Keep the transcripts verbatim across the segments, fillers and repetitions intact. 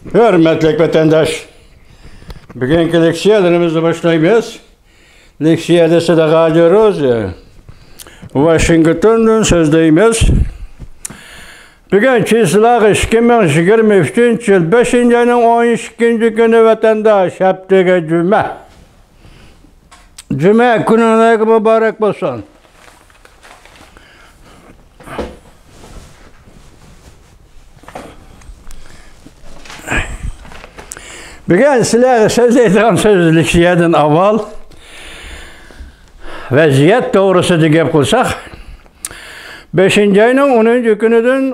ھۆرمەتلىك ۋەتەنداش، بۈگۈنكى لېكسىيەلىرىمىزنى باشلايمىز. لېكسىيەدە سىدىق ھاجى روزى، ۋاشىنگتوندىن سۆزلەيمىز. بۈگۈن چىسلاغا ئىككى مىڭ يىگىرمە ئۈچىنچى يىل بەشىنچى ئاينىڭ ئون ئىككىنچى كۈنى ۋەتەنداش، ھەپتىگە جۈمە. جۈمە كۈنۈڭلارغا مۇبارەك بولسۇن. بۈگۈن سىلەرگە سۆزلەيدىغان سۆز لېكسىيەدىن ئاۋۋال ۋەزىيەت توغرىسىدا گەپ قىلساق، بەشىنچى ئاينىڭ ئونىنچى كۈنىدىن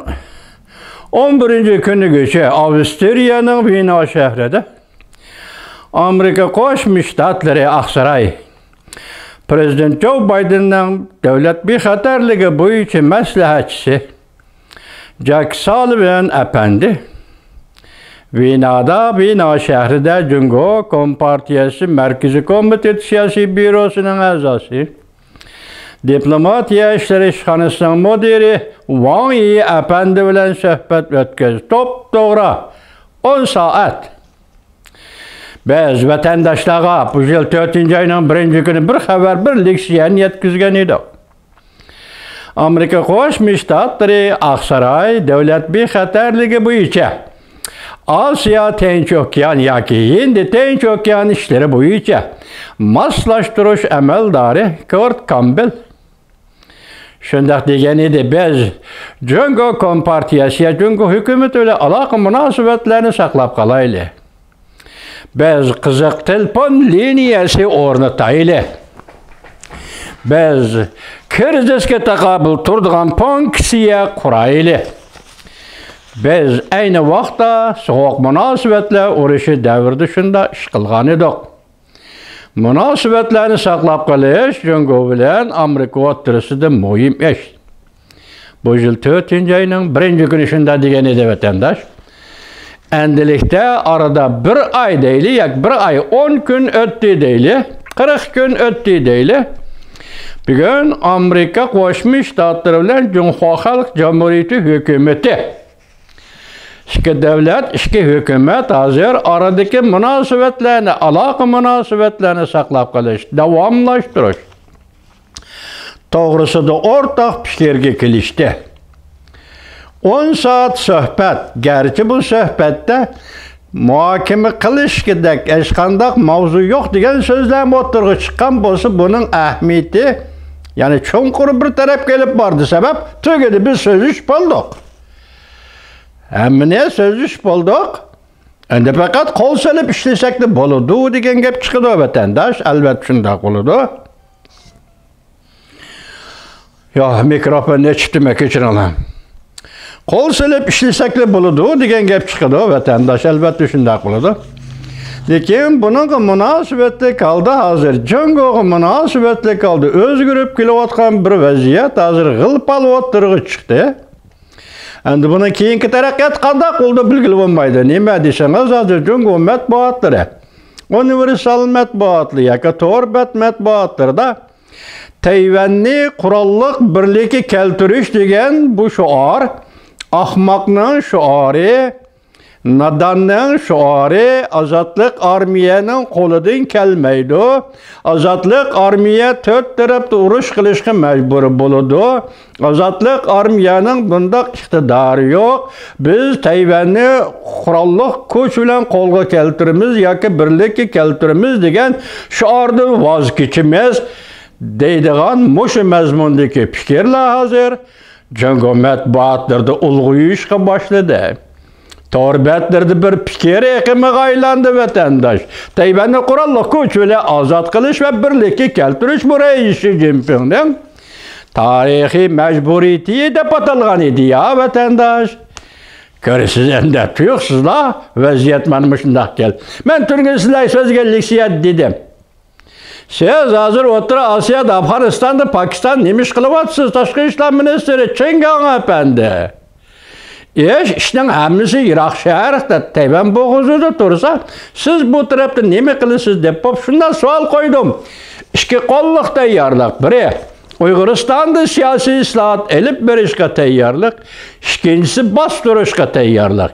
ئون بىرىنچى كۈنىگىچە ئاۋسترىيەنىڭ ۋېنا شەھىرىدە ئامېرىكا قوشما شتاتلىرى ئاقساراي، پىرېزىدېنت جو بايدېننىڭ دۆلەت بىخەتەرلىكى بويىچە مەسلىھەتچىسى جاك سالىۋان ئەپەندى ۋېنادا، ۋېنا شەھىرىدە جۇڭگو كومپارتىيەسى مەركىزىي كومىتېتى سىياسىي بيۇروسىنىڭ ئەزاسى، دىپلوماتىيە ئىشلىرى ئىشخانىسىنىڭ مۇدىرى ۋاڭ يى ئەپەندى بىلەن سۆھبەت ئۆتكۈزدى. توپتوغرا ئون سائەت. بىز ۋەتەنداشلارغا بۇ يىل تۆتىنچى ئاينىڭ بىرىنچى كۈنى بىر خەۋەر، بىر لېكسىيەنى يەتكۈزگەن ئىدۇق. ئامېرىكا قوشما شتاتلىرى ئاقساراي دۆلەت بىخەتەرلىكى بويىچە ئاسىيا تىنچ ئوكيان ياكى ھىندى تىنچ ئوكيان ئىشلىرى بويىچە ماسلاشتۇرۇش ئەمەلدارى كورت كامبېل شۇنداق دېگەن ئىدى، بىز جۇڭگو كومپارتىيەسى يا جۇڭگو ھۆكۈمىتى بىلەن ئالاقە مۇناسىۋەتلەرنى ساقلاپ قالايلى. بىز قىزىق تېلېفون لىنىيەسى ئورنىتايلى. بىز كىرىزىسكە تاقابىل تۇرىدىغان پونكسىيە قۇرايلى. بىز ئەينى ۋاقىتتا سوغۇق مۇناسىۋەتلەر ئۇرۇشى دەۋرىدە شۇنداق ئىش قىلغانىدۇق. مۇناسىۋەتلەرنى ساقلاپ قېلىش جۇڭگو بىلەن ئامېرىكا ئوتتۇرىسىدا مۇھىم ئىش. بۇ يىل تۆتىنچى ئاينىڭ بىرىنچى كۈنى شۇنداق دېگەن ئىدى ۋەتەنداش. ئەمدىلىكتە ئارىدا بىر ئاي دەيلى، ياكى بىر ئاي ئون كۈن ئۆتتى دەيلى، قىرىق كۈن ئۆتتى دەيلى. بۈگۈن ئامېرىكا قوشما شتاتلىرى بىلەن جۇڭخۇا خەلق جۇمھۇرىيىتى ھۆكۈمىتى، ئىككى دۆلەت، ئىككى ھۆكۈمەت ھازىر ئارىدىكى مۇناسىۋەتلەرنى، ئالاقە مۇناسىۋەتلەرنى ساقلاپ قېلىش، داۋاملاشتۇرۇش توغرىسىدا ئورتاق پىكىرگە كېلىشتى. ئون سائەت سۆھبەت، گەرچە بۇ سۆھبەتتە مۇھاكىمە قىلىشقىدەك ھېچقانداق ماۋزۇ يوق دېگەن سۆزلەرمۇ ئوتتۇرىغا چىققان بولسا، بۇنىڭ ئەھمىيىتى، يەنى چوڭقۇر بىر تەرەپكە ئېلىپ باردى. سەۋەب، تۈگىدى، بىز سۆزلىشىپ بولدۇق. ھەممىنى سۆزلىشىپ بولدۇق. ئەمدى پەقەت قول سېلىپ ئىشلىسەكلا بولىدۇ دېگەن گەپ چىقىدۇ، ۋەتەنداش. ئەلۋەتتە، شۇنداق بولىدۇ. يا، مىكروفوننى ئېچىپتىمەن، كەچۈرۈڭلار. قول سېلىپ ئىشلىسەكلا بولىدۇ دېگەن گەپ چىقىدۇ، ۋەتەنداش. ئەلۋەتتە، شۇنداق بولىدۇ. لېكىن بۇنىڭغا مۇناسىۋەتلىك ھالدا ھازىر، جۇڭگوغا مۇناسىۋەتلىك ھالدا ئۆزگىرىپ كېلىۋاتقان بىر ۋەزىيەت ھازىر غىل-پال ئوتتۇرىغا چىقتى. ئەمدى بۇنىڭ كېيىنكى تەرەققىياتى قانداق بولىدۇ، بىلگىلى بولمايدۇ. نېمە دېسىڭىز، ھازىر جۇڭگو مەتبۇئاتلىرى، ئۇنىۋېرسال مەتبۇئاتلىرى ياكى تور بەت مەتبۇئاتلىرىدا تەيۋەننى قوراللىق بىرلىككە كەلتۈرۈش دېگەن بۇ شوئار ئاخماقنىڭ شوئارى، ناداننىڭ شوئارى، ئازادلىق ئارمىيەنىڭ قولىدىن كەلمەيدۇ. ئازادلىق ئارمىيە تۆت تەرەپتە ئۇرۇش قىلىشقا مەجبۇر بولىدۇ. ئازادلىق ئارمىيەنىڭ بۇنداق ئىقتىدارى يوق. بىز تەيۋەننى قوراللىق كۈچ بىلەن قولغا كەلتۈرىمىز ياكى بىرلىككە كەلتۈرىمىز دېگەن شوئاردىن ۋاز كېچىمىز دەيدىغان مۇشۇ مەزمۇندىكى پىكىرلەر ھازىر جۇڭگو مەتبۇئاتلىرىدا ئۇلغىيىشقا باشلىدى. تور بەتلىرىدە بىر پىكىر ئېقىمىغا ئايلاندى، ۋەتەنداش. تەيۋەننى قوراللىق كۈچ بىلەن ئازاد قىلىش ۋە بىرلىككە كەلتۈرۈش، بۇ رەئىس شى جىنپىڭنىڭ تارىخىي مەجبۇرىيىتى دەپ ئاتالغان ئىدىيە، ۋەتەنداش. كۆرىسىز ئەمدى، تۇيۇقسىزلا ۋەزىيەت مانا مۇشۇنداق كەلدى. مەن تۈنۈگۈن سىلەرگە سۆزلىگەن لېكسىيە دېدىم. سىز ھازىر ئوتتۇرا ئاسىيادا، ئافغانىستاندا، پاكىستاندا نېمە ئىش قىلىۋاتىسىز؟ تاشقى ئىشلار مىنىستىرى چېن گاڭ ئەپەندى. ئىش، ئىشنىڭ ھەممىسى يىراق شەرقتە، تەيۋەن بوغۇزىدا تۇرسا، سىز بۇ تەرەپتە نېمە قىلىسىز دەپ بولۇپ شۇنداق سوئال قويدۇم. ئىككى قوللۇق تەييارلىق. بىرى، ئۇيغۇرىستاندا سىياسىي ئىسلاھات ئېلىپ بېرىشقا تەييارلىق، ئىككىنچىسى، باستۇرۇشقا تەييارلىق.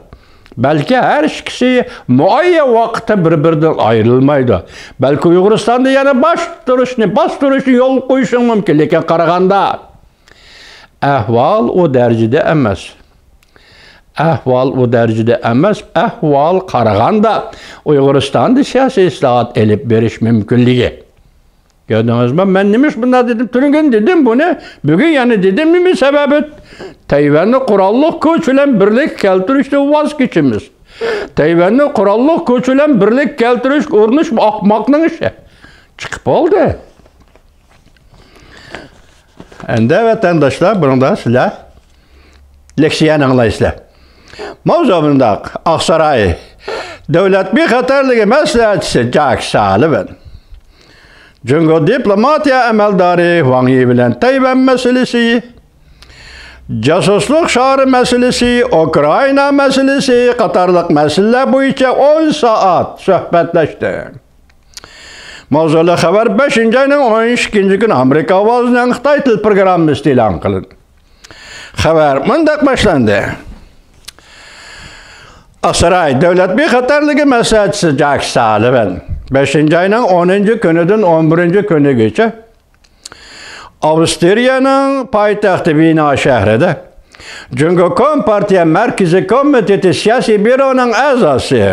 بەلكى ھەر ئىككىسى مۇئەييەن ۋاقىتتا بىر-بىرىدىن ئايرىلمايدۇ. بەلكى ئۇيغۇرىستاندا يەنە باستۇرۇشنى، باستۇرۇشنى يولغا قويۇشۇڭ مۇمكىن، لېكىن قارىغاندا ئەھۋال ئۇ دەرىجىدە ئەمەس. ئەھۋال ئۇ دەرىجىدە ئەمەس، ئەھۋال قارىغاندا ئۇيغۇرىستاندا سىياسىي ئىسلاھات ئېلىپ بېرىش مۇمكىنلىكى. كۆردىڭىزمۇ؟ مەن نېمىش بۇنداق دېدىم؟ تۈنۈگۈن دېدىم بۇنى، بۈگۈن يەنە دېدىم. نېمە سەۋەبى؟ تەيۋەننى قوراللىق كۈچ بىلەن بىرلىككە كەلتۈرۈشتىن ۋاز كېچىمىز. تەيۋەننى قوراللىق كۈچ بىلەن بىرلىككە كەلتۈرۈشكە ئۇرۇنۇش ئاخماقنىڭ ئىشى. چىقىپ بولدى. ئەندى ۋەتەنداشلار، بۇنىڭدا سىلەر لېكسىيەنى ئاڭلايسىلەر. ماۋزۇ مۇنداق. ئاقساراي دۆلەت بىخەتەرلىكى مەسلىھەتچىسى جاك سالىۋان، جۇڭگو دىپلوماتىيە ئەمەلدارى ۋاڭ يى بىلەن تەيۋەن مەسىلىسى، جاسۇسلۇق شارى مەسىلىسى، ئۇكرائىنا مەسىلىسى قاتارلىق مەسىلىلەر بويىچە ئون سائەت سۆھبەتلەشتى. ماۋزۇلۇق خەۋەر بەشىنچى ئاينىڭ ئون ئىككىنچى كۈنى ئامېرىكا ئاۋازىنىڭ خىتاي تىل پروگراممىسىدا ئېلان قىلىندى. خەۋەر مۇنداق باشلاندى. ئاقساراي دۆلەت بىخەتەرلىكى مەسلىھەتچىسى جاك سالىۋان بەشىنچى ئاينىڭ ئونىنچى كۈنىدىن ئون بىرىنچى كۈنىگىچە ئاۋسترىيەنىڭ پايتەختى ۋېنا شەھىرىدە جۇڭگو كومپارتىيە مەركىزىي كومىتېتى سىياسىي بيۇرونىڭ ئەزاسى،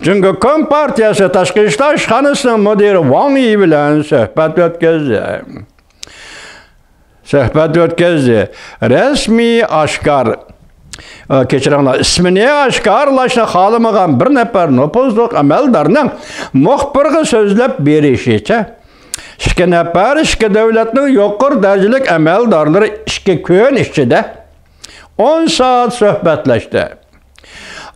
جۇڭگو كومپارتىيەسى تاشقى ئىشلار ئىشخانىسىنىڭ مۇدىرى ۋاڭ يى بىلەن سۆھبەت ئۆتكۈزدى. سۆھبەت ئۆتكۈزدى. رەسمىي ئاشكار، ئە، كەچۈرۈڭلار، ئىسمىنى ئاشكارىلاشنى خالىمىغان بىر نەپەر نوپۇزلۇق ئەمەلدارنىڭ مۇخبىرغا سۆزلەپ بېرىشىچە، ئىككى نەپەر ئىككى دۆلەتنىڭ يۇقىرى دەرىجىلىك ئەمەلدارلىرى ئىككى كۈن ئىچىدە ئون سائەت سۆھبەتلەشتى.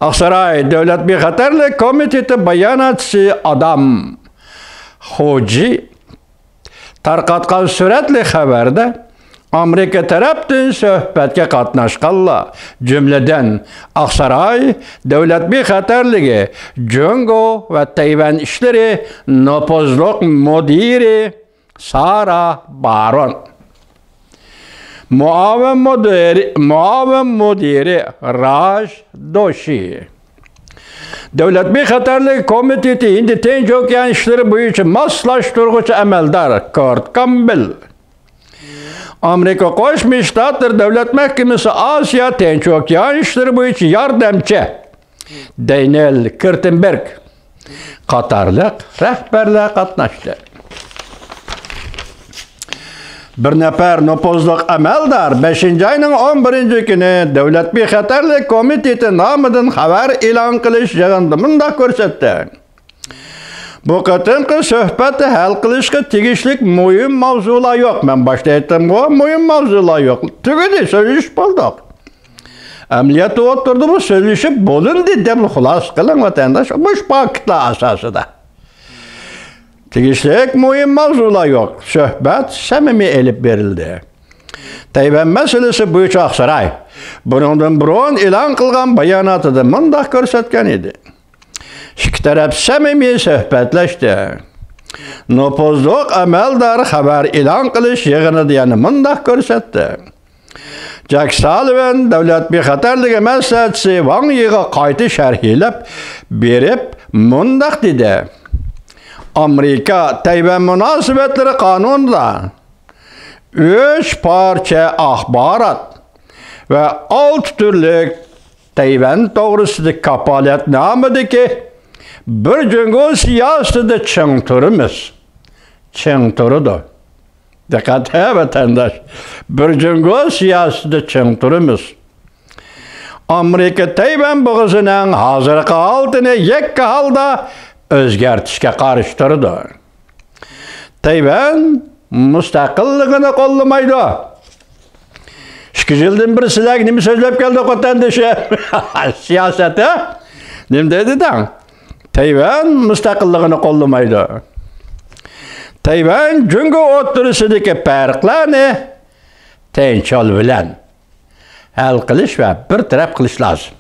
ئاقساراي دۆلەت بىخەتەرلىك كومىتېتى باياناتچىسى ئادام خوجى تارقاتقان سۈرەتلىك خەۋەردە، ئامېرىكا تەرەپتىن سۆھبەتكە قاتناشقانلار، جۈملىدىن، ئاقساراي دۆلەت بىخەتەرلىكى، جۇڭگو ۋە تەيۋەن ئىشلىرى نوپۇزلۇق مۇدىرى سارا بارون، مۇئاۋىن مۇدىرى، مۇئاۋىن مۇدىرى راژ دوشى، دۆلەت بىخەتەرلىك كومىتېتى ھىندى تىنچ ئوكيان ئىشلىرى بويىچە ماسلاشتۇرغۇچى ئەمەلدار كورت كامبېل، ئامېرىكا قوشما شتاتلىرى دۆلەت مەھكىمىسى ئاسىيا تىنچ ئوكيان ئىشلىرى بويىچە ياردەمچى دەنىيېل كىرتېنبېرگ قاتارلىق رەھبەرلەر قاتناشتى. بىر نەپەر نوپۇزلۇق ئەمەلدار بەشىنچى ئاينىڭ ئون بىرىنچى كۈنى دۆلەت بىخەتەرلىك كومىتېتى نامىدىن خەۋەر ئېلان قىلىش يىغىنىدا مۇنداق كۆرسەتتى. بۇ قېتىمقى سۆھبەتتە ھەل قىلىشقا تېگىشلىك مۇھىم ماۋزۇلار يوق. مەن باشتا ئېيتتىمغۇ، مۇھىم ماۋزۇلار يوق. تۈگىدى، سۆزلىشىپ بولدۇق. ئەمەلىيەتتە ئوتتۇرىدا بۇ سۆزلىشىپ بولۇندى دەپ خۇلاسە قىلىڭ، ۋەتەنداش. مۇشۇ پاكىتلار ئاساسىدا تېگىشلىك مۇھىم ماۋزۇلار يوق. سۆھبەت سەمىمىي ئېلىپ بېرىلدى. تەيۋەن مەسىلىسى بويىچە ئاقساراي بۇنىڭدىن بۇرۇن ئېلان قىلغان باياناتىدا مۇنداق كۆرسەتكەن ئىدى. ئىككى تەرەپ سەمىمىي سۆھبەتلەشتى. نوپۇزلۇق ئەمەلدار خەۋەر ئېلان قىلىش يىغىنىدا يەنە مۇنداق كۆرسەتتى. جاك سالىۋان دۆلەت بىخەتەرلىكى مەسلىھەتچىسى ۋاڭ يىغا قايتا شەرھلەپ بېرىپ مۇنداق دېدى: ئامېرىكا تەيۋەن مۇناسىۋەتلىرى قانۇنىدا ئۈچ پارچە ئاخبارات ۋە ئالتە تۈرلۈك تەيۋەن توغرىسىدىكى كاپالەتنامىدىكى بىر جۇڭگو سىياسىتىدە چىڭ تۇرىمىز. چىڭ تۇرىدۇ. دىققەت ھە، ۋەتەنداش. بىر جۇڭگو سىياسىتىدە چىڭ تۇرىمىز. ئامېرىكا تەيۋەن بوغۇزىنىڭ ھازىرقى ھالىتىنى يەككە ھالدا ئۆزگەرتىشكە قارشى تۇرىدۇ. تەيۋەن مۇستەقىللىقىنى قوللىمايدۇ. ئىككى يىلدىن بېرى سىلەرگە نېمە سۆزلەپ كەلدۇق، ۋەتەندىشىم؟ سىياسەت، ھە؟ نېمە دەيدۇ دەڭ؟ تەيۋەن مۇستەقىللىقىنى قوللىمايدۇ. تەيۋەن جۇڭگو ئوتتۇرىسىدىكى پەرقلەرنى تىنچ يول بىلەن ھەل قىلىش ۋە بىر تەرەپ قىلىش لازىم.